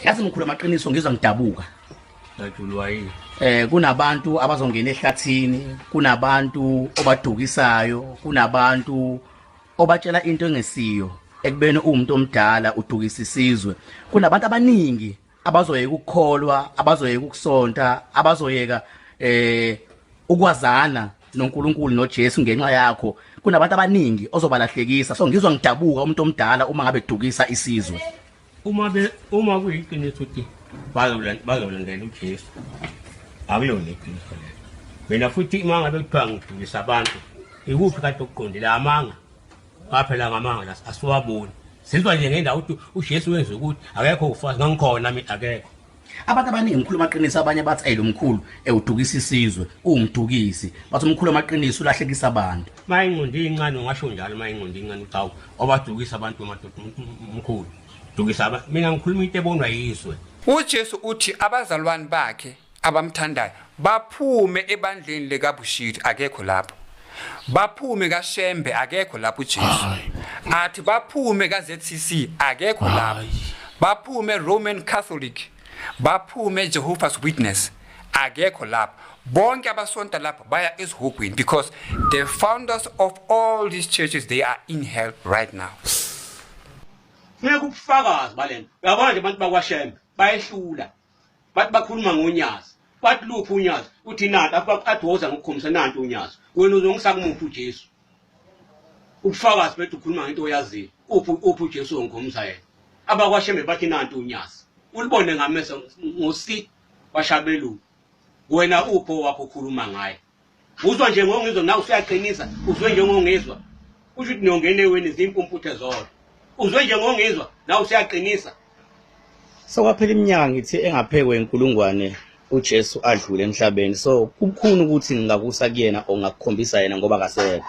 Yazi mkhulu, amaqiniso, ngizwa ngidabuka. Ngajulwa yini? Kunabantu abazongena ehlathini, kunabantu obadukisayo, kunabantu obatshela into engesiyo ekubeni uwumuntu omdala udukisa isizwe. Kunabantu abaningi abazoyeka ukukholwa, abazoyeka ukusonta, abazoyeka ukwazana noNkulunkulu noJesu ngenxa yakho. Kunabantu abaningi ozobalahlekisa. So ngizwa ngidabuka umuntu omdala uma ngabe dukisa isizwe. Uma kuyiqiniso ukuthi bazolandela uJesu, akulona iqiniso lelo. Mina futhi uma ngabe kuthiwa ngidukisa abantu, ikuphi kade okuqondile? Amanga ngaphela, ngamanga la asiwaboni. Sizwa nje ngendawo ukuthi uJesu wenza ukuthi akekho ufazi ngangikhona mina, akekho. Abantu abaningi, mkhulu amaqiniso, abanye bathi, "Ey, lo mkhulu ewudukisa isizwe, uwumdukisi." Bathi umkhulu amaqiniso ulahlekisa abantu. Ma ingqondo incane ungasho njalo, ma ingqondo incane uthi, "Hawu, obadukisa abantu madoda, mkhulu dukisa abantu." Mina ngikhuluma into ebonwa yizwe. UJesu uthi abazalwane bakhe abamthandayo baphume ebandleni likaBushiri, akekho lapho. Baphume kaShembe, akekho lapho uJesu. Athi baphume kaZCC, akekho lapho. Baphume Roman Catholic, baphume Jehovah's Witness, akekho lapho. Bonke abasonta lapho baya esihogweni because the founders of all these churches, they are in hell right now. Funeka ubufakazi balento. Uyabona nje, abantu bakwaShembe bayehlula. Bathi bakhuluma ngonyazi, bathi, "Luphi unyazi?" Uthi, "Nanti." Athi, "Woza ngokukhombisa, nanti unyazi." Wena uzongisa kumuphi uJesu? Ubufakazi bethu, ukhuluma ngento oyaziyo. Uphi uJesu ongikhombisa yena? AbakwaShembe bathi nanti unyazi, ulibone ngamehlo ngosi washabelungu. Wena upho wakho ukhuluma ngaye? Uzwa nje ngongizwa, nawe usuyaqinisa. Uzwe njengongizwa, kusho ukuthi niyongena eweni zimpumputhe zodwa. Uzwe njengongizwa, nawe usuyaqinisa. Sekwaphela iminyaka ngithi engaphekwe inkulungwane uJesu adlule emhlabeni, so kubukhuni ukuthi ngingakusa kuyena or ngakukhombisa yena ngoba akasekho.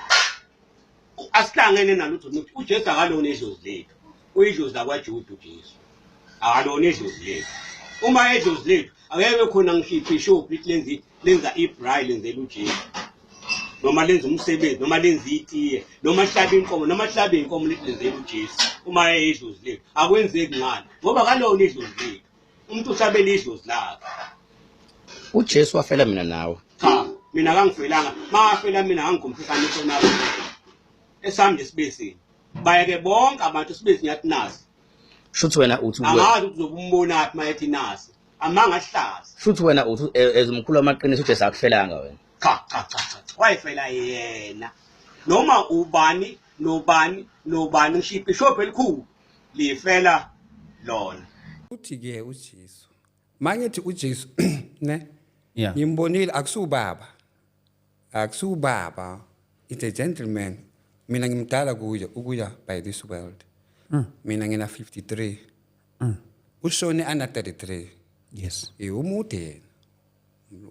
Asihlangene nalutho ukuthi uJesu akalona idlozi lethu, uyidlozi lakwaJuda. UJesu akalona idlozi lethu. Uma edlozi lethu, akeke khona ngisho ibhishophu lithi lenza ibraai, lenzela uJesu, noma lenza umsebenzi, noma lenza itiye, noma hlaba inkomo, noma hlaba inkomo, lithi lenzela uJesu. Uma eyidlozi lethu, akwenzeki. Ngani? Ngoba kalona idlozi lethu. Umuntu uhlabela idlozi lakhe. UJesu wafela mina nawe. Cha, mina kangifelanga. Mafela mina, ngangikhombisa isona esami nje sibesini. Bayeke bonke abantu, sibesi nyathi nasi. Shuthi wena uthi Angazi ukuthi uzobe umbonaphi uma ethi nasi. Amanga ahlaza. Shuthi wena uthi as umkhulu wamaqiniso, uJesu akufelanga wena. Cha, cha, cha, cha, cha. Wayefela yena noma ubani nobani nobani, ngisho ibhishobhi elikhulu lifela lona. Uthi ke uJesu, mangithi uJesu ne ngimbonile, akusubaba, akusubaba, it's a gentleman. Mina ngimdala kuye ukuya by this world. Mina ngina 53, ushone ana 33. Umude yena,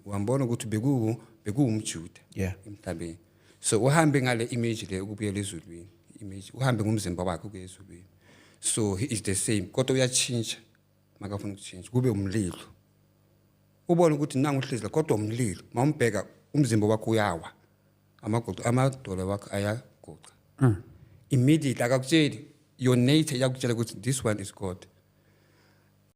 wambona ukuthi bekuwumjuda emhlabeni. So uhambe ngale image le ukubuyela ezulwini, image uhambe ngumzimba wakhe ukuya ezulwini. So he is the same, kodwa uyatshintsha makafuna ukutshintsha kube umlilo. Ubone ukuthi nangu uhlezi la, kodwa umlilo mawumbheka, umzimba wakho uyawa, amagoqo, amadolo wakho ayagoqa immediately. Akakutsheli, your nature iyakutshela ukuthi this one is God.